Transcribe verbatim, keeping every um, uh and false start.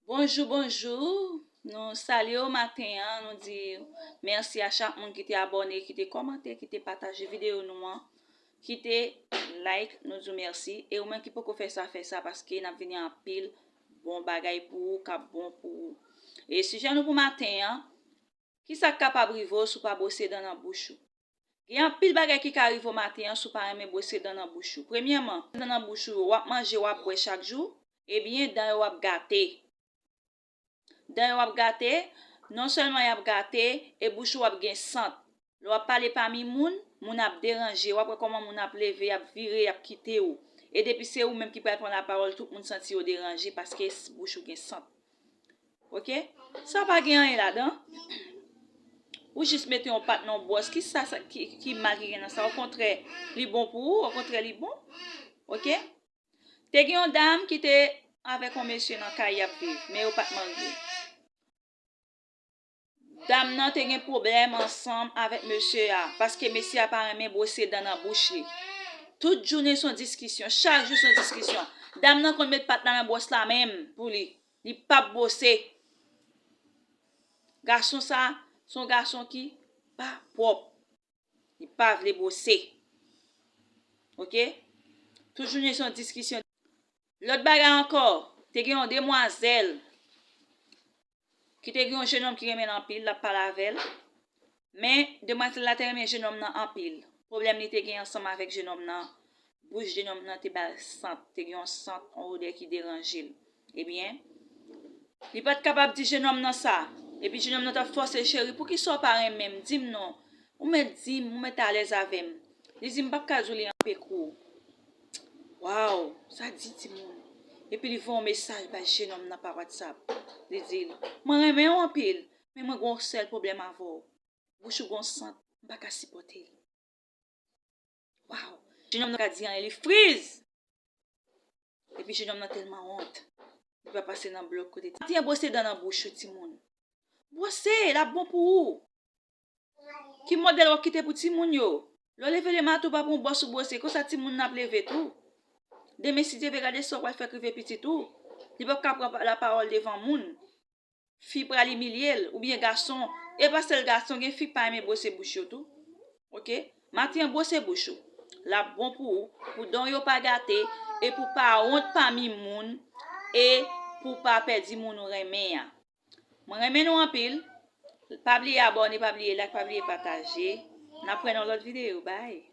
Bonjou, bonjou. Nou salye w maten an. Nou di mèsi a chak moun ki te abòne, ki te kòmante, ki te pataje videyo nou an, ki te like. Nou di w mèsi. E ou menm ki poko fè sa, fè sa, paske n ap vini anpil bon bagay pou ou, k ap bon pou ou. E sijè nou pou maten an, kisa k kapab rive w si w pa bwose dan nan bouch ou? Gen anpil bagay ki ka rive w maten an si w pa renmen bwose dan nan bouch ou. Premyèman, dan nan bouch ou yo, w ap manje, w ap bwè chak jou, ebyen, dan yo w ap gate. Dan yo w ap gate, non sèlman y ap gate, e bouch ou ap gen sant. Lè w ap pale pami moun, moun ap deranje, w ap wè kòman moun ap leve, y ap vire, y ap kite w. E depi se ou menm ki pral pran lapawòl, tout moun santi yo deranje paske s-, bouch ou gen sant. Oke? Sa pa gen anyen ladan. Ou jis mete yon pat nan yon bwòs. Kisa sa, ki, ki mal ki gen nan sa? Okontrè, li bon pou ou. Okontrè, li bon. Oke? Te gen yon dam ki te avèk yon mesye nan kay y ap viv, men yo pa t marye. Dam nan te gen pwoblèm ansanm avèk mesye a, paske mesye a pa renmen bwose dan nan bouch li. Tout jounen se yon diskisyon, chak jou se yon diskisyon. Dam nan konn met pat la nan bwòs la menm pou li. Li p ap bwose. Gason sa, se yon gason ki pa pwòp. Li pa vle bwose. Oke? Tout jounen se yon diskisyon. Lòt bagay ankò, te gen yon demwazèl ki te gen yon jennonm ki renmen l anpil, l ap pale avè l. Men, demwazèl la te renmen jennonm nan anpil. Pwoblèm li te gen ansanm avèk jennonm nan, bouch jennonm nan te ba l sant, te gen yon sant, yon odè ki deranje l. Ebyen, li pa t kapab di jennonm nan sa. Epi jennonm nan t ap fòse l, "Cheri, poukisa w pa renmen m? Di m non. Ou mèt di m, ou mèt alèz avè m." Li di, "M p ap ka di w li anpe kou." Waw, sa di timoun. Epi li voye yon mesaj bay jennonm nan pa WhatsApp. Li di l, "Mwen renmen w anpil, men mwen gen yon sèl pwoblèm avè w. Bouch ou gen yon sant, m pa ka sipòte l." Waw! Jennonm nan ka di anyen, li friz! Epi jennonm nan tèlman wont, li pa pase nan blòk kote. Maten an, bwose dan nan bouch ou, timoun. Bwose, l ap bon pou ou. Ki modèl w ap kite pou timoun yo? Lè w leve lematen, ou pa pran yon bwòs ou bwose, konsa timoun nan ap leve tou. Demen, si Dye vle, gade sa w pral fè k rive pitit ou. Li p ap ka pran lapawòl devan moun. Fi pral imilye l, oubyen gason. E pa sèl gason, gen fi k pa renmen bwose bouch yo tou. Oke? Maten an, bwose bouch ou. L ap bon pou ou, pou dan w yo pa gate, e pou w pa wont pami moun, e pou w pa pèdi moun ou renmen an. Mwen renmen nou anpil. Pa bliye abòne, pa bliye like, pa bliye pataje. N ap wè nan lòt videyo. Bye!